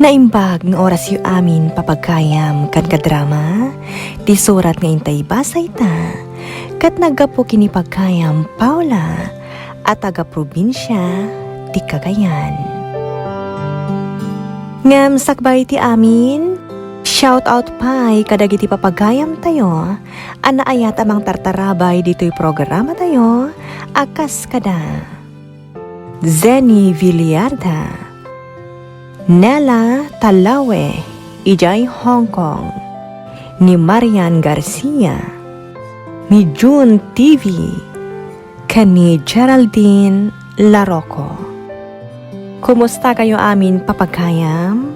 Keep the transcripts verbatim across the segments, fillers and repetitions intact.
Naimbag nga orasyo amin, papagayam ken kadrama, ti surat nga intay basa ita, ket naggapu ken ni pagayam Paula a taga-probinsia ti Cagayan. Ngem sakbay ti amin, shout out pay kadagiti papagayamtayo a naayat a mangtartarabay ditoy programatayo a kas kada Zenny Villarda, Nela Talawe idiay Hong Kong, ni Marian Garcia, ni June T V, ken ni Geraldine Larocco. Kumustakayo amin, papagayam?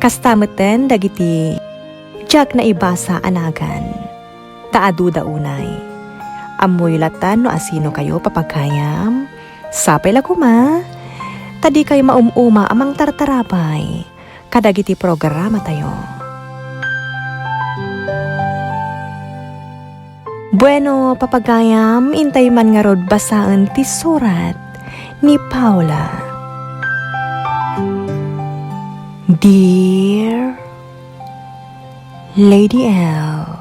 Kasta metten dagiti diak naibasa a nagan. Ta adu da unay. Ammoyo latta no asinokayo, papagayam? Sapay la koma ta dikay maum-uma a mangtartarabay kadagiti programatayo. Bueno, papagayam, intay man ngarud basaen ti surat ni Paula. Dear Lady L.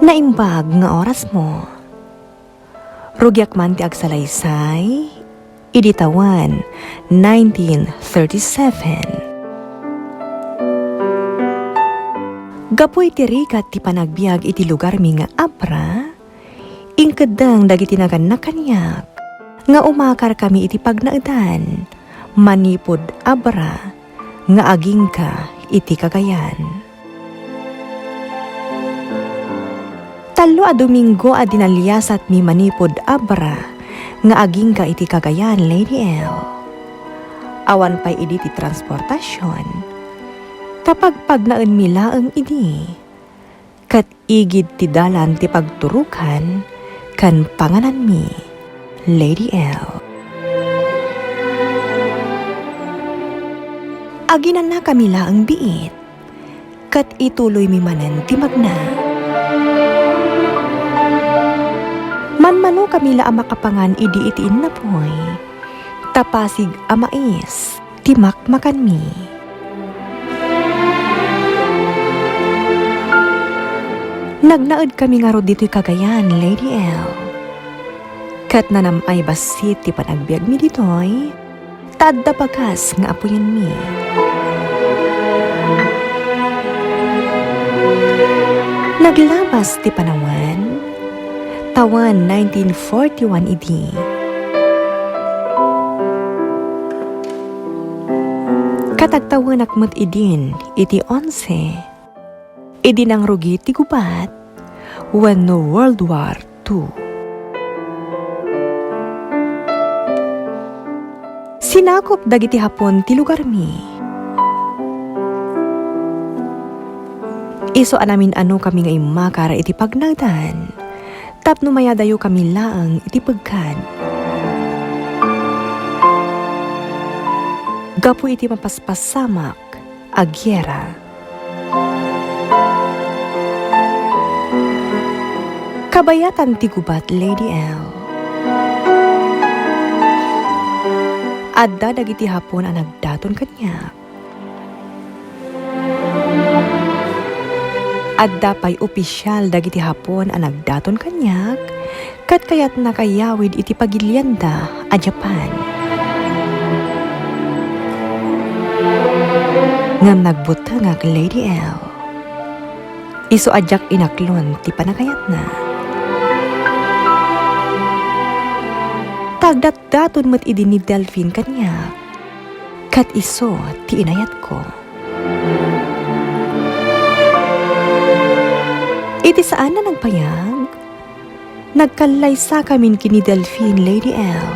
Naimbag nga orasmo. Rugiak man ti agsalaysay idi tawen nineteen thirty-seven. Gapu iti rigat ti panagbiag iti lugarmi nga Abra, inkeddeng dagiti nagannak kaniak nga umakarkami iti pagnaedan manipud Abra nga agingga iti Cagayan. Tallo a Domingo a dinaliasatmi manipud Abra nga agingga iti Cagayan, Lady L. Awan pay idi ti transportasion, ta pagpagnaenmi laeng idi. Ket igid ti dalan ti pagturokan ken pangananmi, Lady L. Aginanakami laeng biit, ket ituloymi manen ti magna. Manmanokami la a makapangan idi iti innapuy, ta pasig a mais ti makmakanmi. Nagnaedkami ngarud ditoy Cagayan, Lady L. Ket nanam-ay bassit ti panagbiagmi ditoy, ta adda bagas nga apuyenmi. Naglabas ti panawen, tawen nineteen forty-one idi. Ket agtawenak met idin iti onse, idi nangrugi ti gubat wenno World War Two. Sinakup dagiti Hapon ti lugarmi. Isu a namin-anokami nga immakar iti pagnaedan tapno mayadayokami laeng iti pegkad. Gapu iti mapaspasamak a giera. Kabayatan ti gubat, Lady L. Adda dagiti Hapon a nagdaton kaniak. Adda pay opisial dagiti Hapon a nagdaton kaniak, ket kayatna kayawid iti pagilianda a Japan. Ngem nagbutengak, Lady L. Isu a diak inaklon ti panagayatna. Ta agdatdaton met idi ni Delphine kaniak, ket isu ti inayatko. Iti saan a nagbayag, nagkallaysakamin ken ni Delphine, Lady L.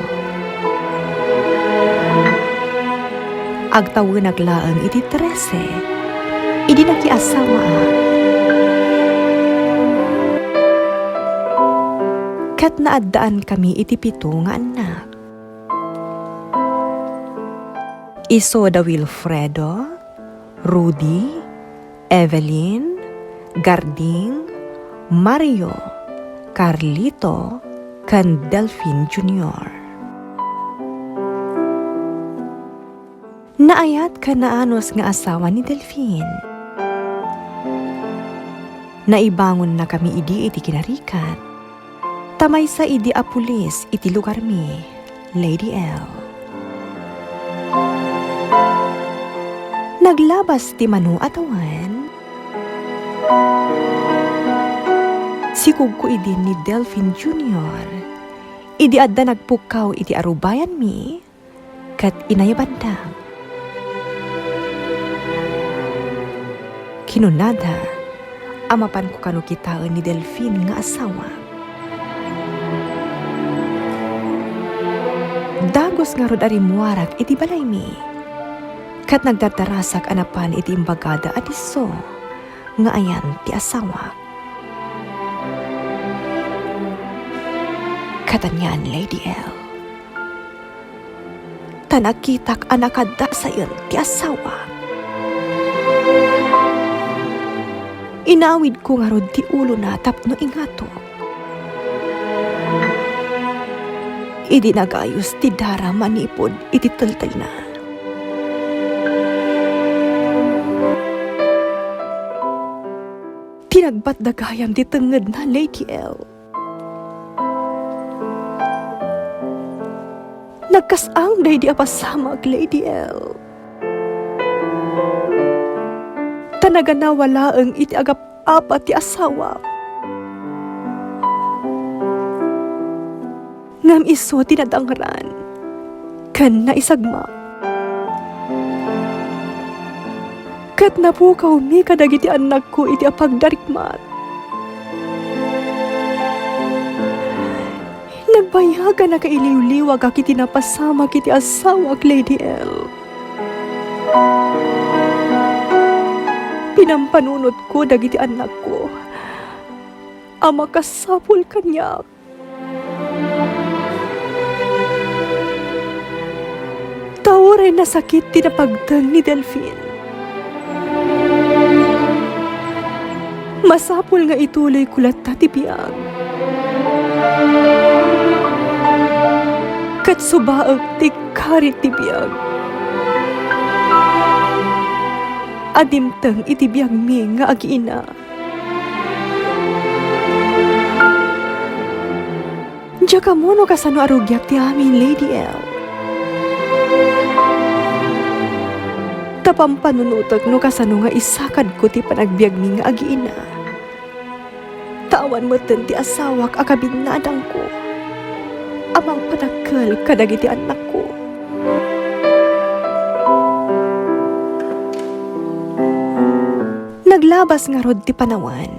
Agtawenak laeng iti trese idi nakiasawaak. Ket naaddaankami iti pito nga annak. Isu da Wilfredo, Rudy, Evelyn, Garding, Mario, Carlito, ken Delfin Junior. Naayat ken naanus nga asawa ni Delfin. Naibangonnakami idi iti kinarikat, ta maysa idi a pulis iti lugarmi, Lady L. Naglabas ti mano a tawen, sikogko idin ni Delfin Junior idi adda nagpukkaw iti arubayanmi ket inayabandak. Kinunada a mapanko kano kitaen ni Delfin nga asawa. Dagus ngarud a rimmuarak iti balaymi, ket nagdardarasak a napan iti imbagada a disso nga ayan ti asawak. Ket anian, Lady L, ta nakitak a nakadasayen ti asawak. Inawidko ngarud ti ulona tapno ingatok. Idi nagayus ti dara manipud iti teltelna, tinagbatda gayam ti tengngedna, Lady L. Nagkas-ang daydi a pasamak, Lady L, ta naganawa laeng iti agap-apa ti asawak. Ngem isu ti nadangran ken naisagmak. Ket napukawmi kadagiti annakko iti apagdarikmat. Nagbayag a nakailiwliwagak iti napasamak iti asawak, Lady L. Pinampanunotko dagiti annakko a makasapul kaniak. Ta uray nasakit ti napagteng ni Delfin, masapul nga ituloyko latta ti biag. Ket subaek ti karit ti biag a dimteng iti biagmi nga agiina. Diak ammo no kasano a rugiak ti amin, Lady L. Ta pampanunotek no kasano nga isakadko ti panagbiagmi nga agiina. Ta awan metten ti asawak a kabinnadangko a mangpadakkel kadagiti annakko. Naglabas ngarud ti panawen.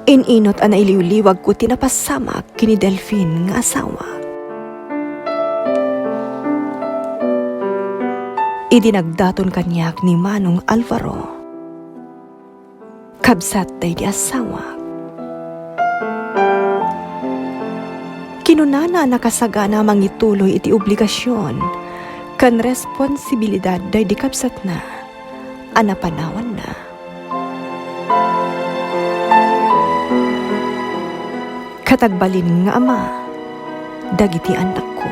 In-inut a nailiwliwagko ti napasamak ken ni Delfin nga asawak. Idi nagdaton kaniak ni Manong Alvaro, kabsat daydi asawak. Kinunana a nakasagana a mangituloy iti obligasion ken responsibilidad daydi kabsatna a napanawanna. Ket agbalin nga ama dagiti annakko.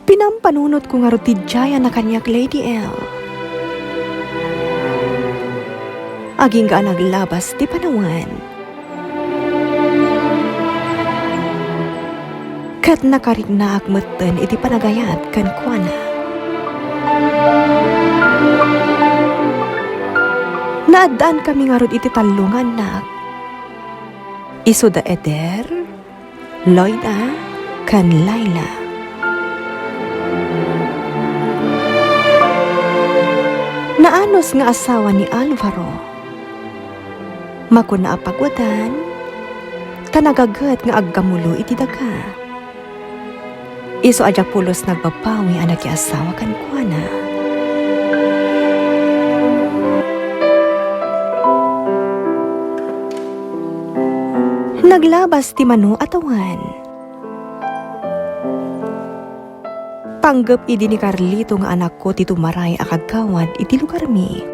Pinampanunotko ngarud ti diayan a kaniak, Lady L. Agingga a naglabas ti panawen, ket nakariknaak metten iti panagayat kenkuana. Naaddaankami ngarud iti tallo nga annak. Isu da Eder, Loida, ken Laila. Naanus nga asawa ni Alvaro. Makuna a pagudan, ta nagaget nga aggamulo iti daga. Isu a diak pulos nagbabawi a nakiasawa kenkuana. Naglabas ti mano a tawen. Panggep idi ni Carlito nga anakko ti tumaray a kagawad iti lugarmi.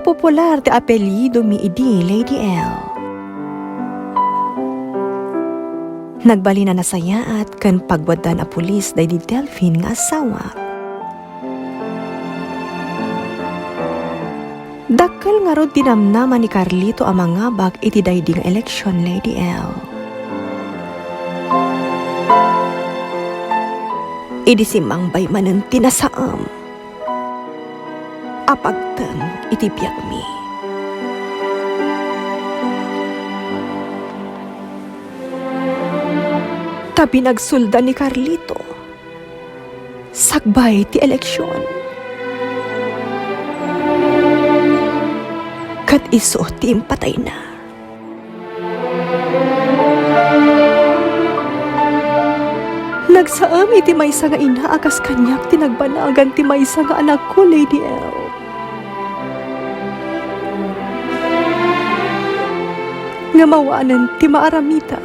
Popular ti apelyidomi idi, Lady L. Nagbalin a nasayaat ken pagwaddan a pulis daydi Delfin nga asawak. Dakkel ngarud ti namnama ni Carlito a mangabak iti daydi nga eleksion, Lady L. Idi simmangbay manen ti nasaem a pagteng iti biagmi. Ta binagsolda ni Carlito sakbay ti eleksion. Ket isu ti impatayna. Nagsaem iti maysa nga ina a kas kaniak ti nagbanagan ti maysa nga anakko, Lady L. Ngem awanen ti maaramida.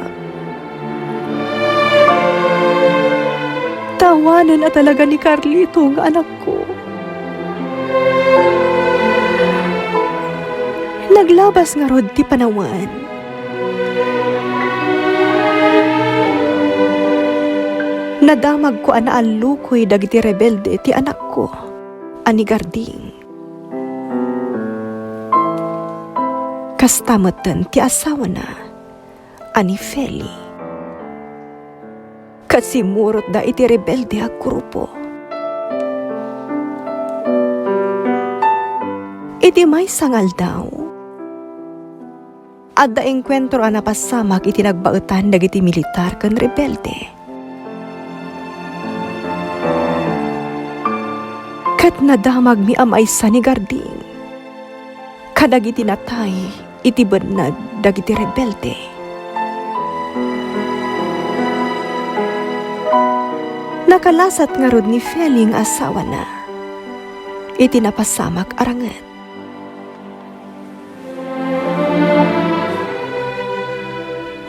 Ta awanen a talaga ni Carlito nga anakko. Naglabas ngarud ti panawen. Nadamagko a naallukoy dagiti rebelde ti anakko a ni Garding. Kasta metten ti asawana a ni Feli. Ket simmurotda iti rebelde a grupo. Iti maysa nga aldaw, adda engkuentro a napasamak iti nagbaetan dagiti militar ken rebelde. Ket nadamagmi a maysa ni Garding kadagiti natay iti benneg dagiti rebelde. Nakalasat ngarud ni Feli nga asawana iti napasamak a ranget.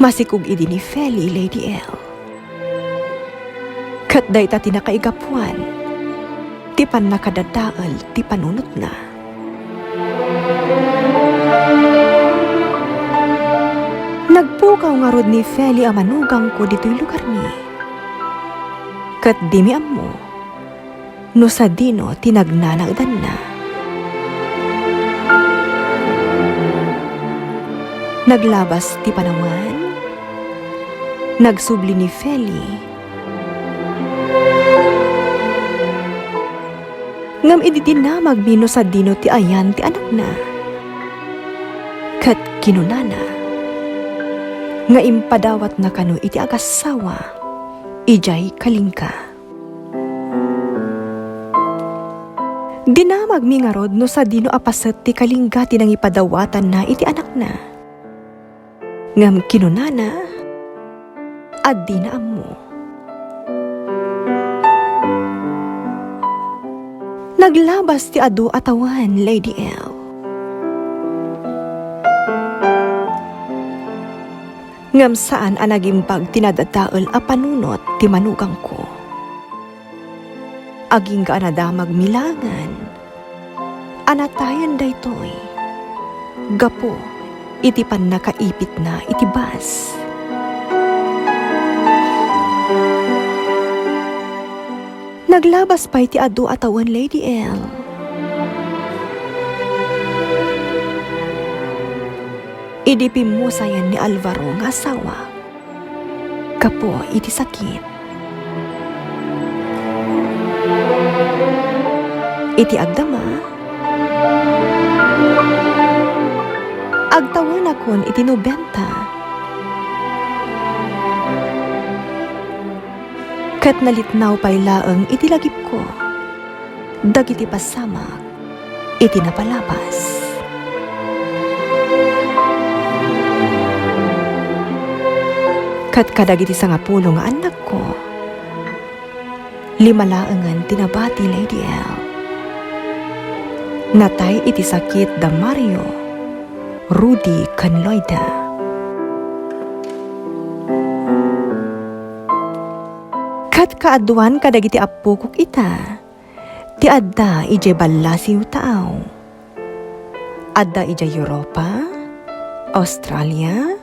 Masikog idi ni Feli, Lady L. Ket dayta ti nakaigapuan ti pannakadadael ti panunotna. Nagpukaw ngarud ni Feli a manugangko ditoy lugarmi. Ket dimi ammo no sadino ti nagnanaedanna. Naglabas ti panawen, nagsubli ni Feli. Ngem idi dinamagmi no sadino ti ayan ti anakna, ket kinunana nga impadawatna kano iti agassawa idiay Kalinga. Dinamagmi ngarud no sadino a paset ti Kalinga ti nangipadawatanna iti anakna. Ngem kinunana a dina ammo. Naglabas ti adu a tawen, Lady L. Ngem saan a nagimbag ti nadadael a panunot ti manugangko. Agingga a nadamagmi laengen a natayen daytoy gapu iti pannakaipitna iti bus. Naglabas pay ti adu a tawen, Lady L. Idi pimmusayen ni Alvaro nga asawa gapu iti sakit. Iti agdama, agtawenakon iti nobenta. Ket nalitnaw pay laeng iti lagipko dagiti pasamak iti napalabas. Ket kadagiti sangapulo nga annakko, lima laengen ti nabati, Lady L. Natay iti sakit da Mario, Rudy, ken Loida. Ket kaaduan kadagiti appokok ita ti adda idiay ballasiw taaw. Adda idiay Europa, Australia,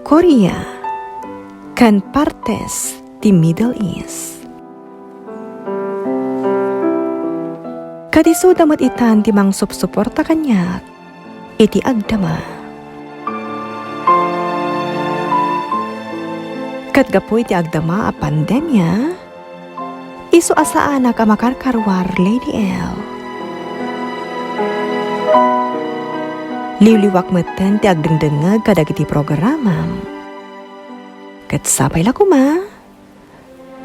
Korea, ken partes ti Middle East. Ket isuda met itan ti mangsupsuporta kaniak iti agdama. Ket gapu iti agdama a pandemia, isu a saanak a makarkaruar, Lady L. Liwliwak metten ti agdengdengngeg kadagiti programam. Ket sapay la koma,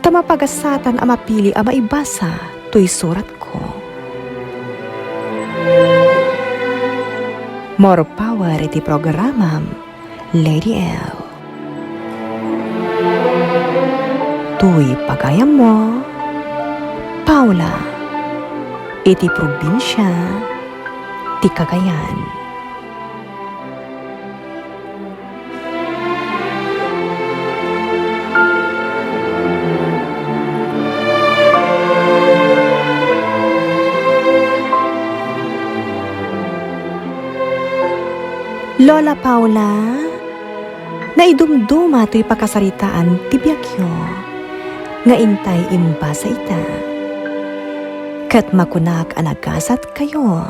ta mapagasatan a mapili a maibasa toy suratko. More power iti programam, Lady L. Toy pagayammo, Paula, iti probinsia ti Cagayan. Lola Paula, naidumduma toy pakasaritaan ti biagyo nga intay imbasa ita. Ket makunak a nagasatkayo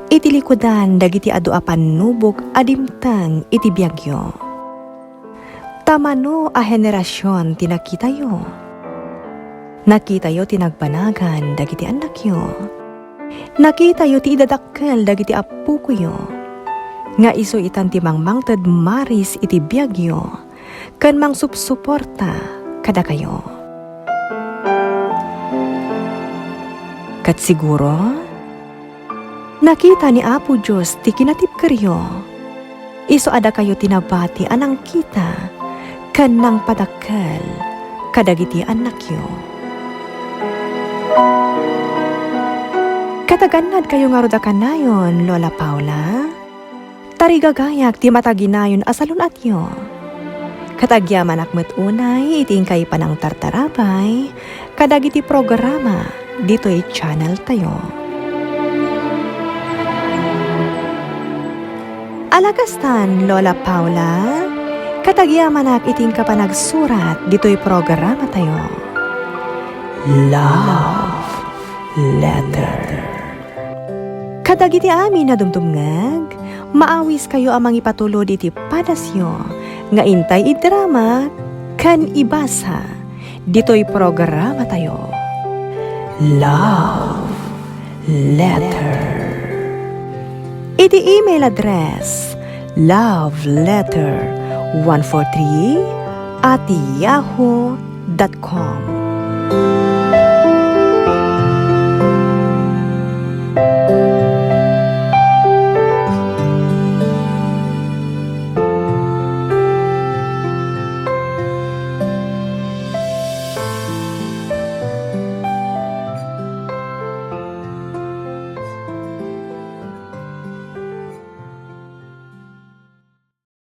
iti likudan dagiti adu a pannubok a dimteng iti biagyo. Ta mano a henerasion ti nakitayo? Nakitayo ti nagbanagan dagiti annakyo. Nakitayo ti idadakkel dagiti appokoyo, nga isu itan ti mangmangted maris iti biagyo ken mangsupsuporta kadakayo. Ket siguro, nakita ni Apo Dios ti kinatibkeryo. Isu a dakayo ti nabati a nangkita ken nangpadakkel kadagiti annakyo. Ket agannadkayo ngarud a kanayon, Lola Paula? Tarigagayak ti mataginayon a salun-atyo. Ket agyamanak met unay iti inkay panangtartarabay kadagiti programa ditoy channel tayo. Ala kastan, Lola Paula, ket agyamanak iti inka panagsurat ditoy programa tayo. Love Letter. Kadagiti amin a dumdumngeg, maawiskayo a mangipatulod iti padasyo nga intay idrama ken ibasa ditoy programa tayo. Love Letter. Iti email address, love letter one four three at yahoo dot com.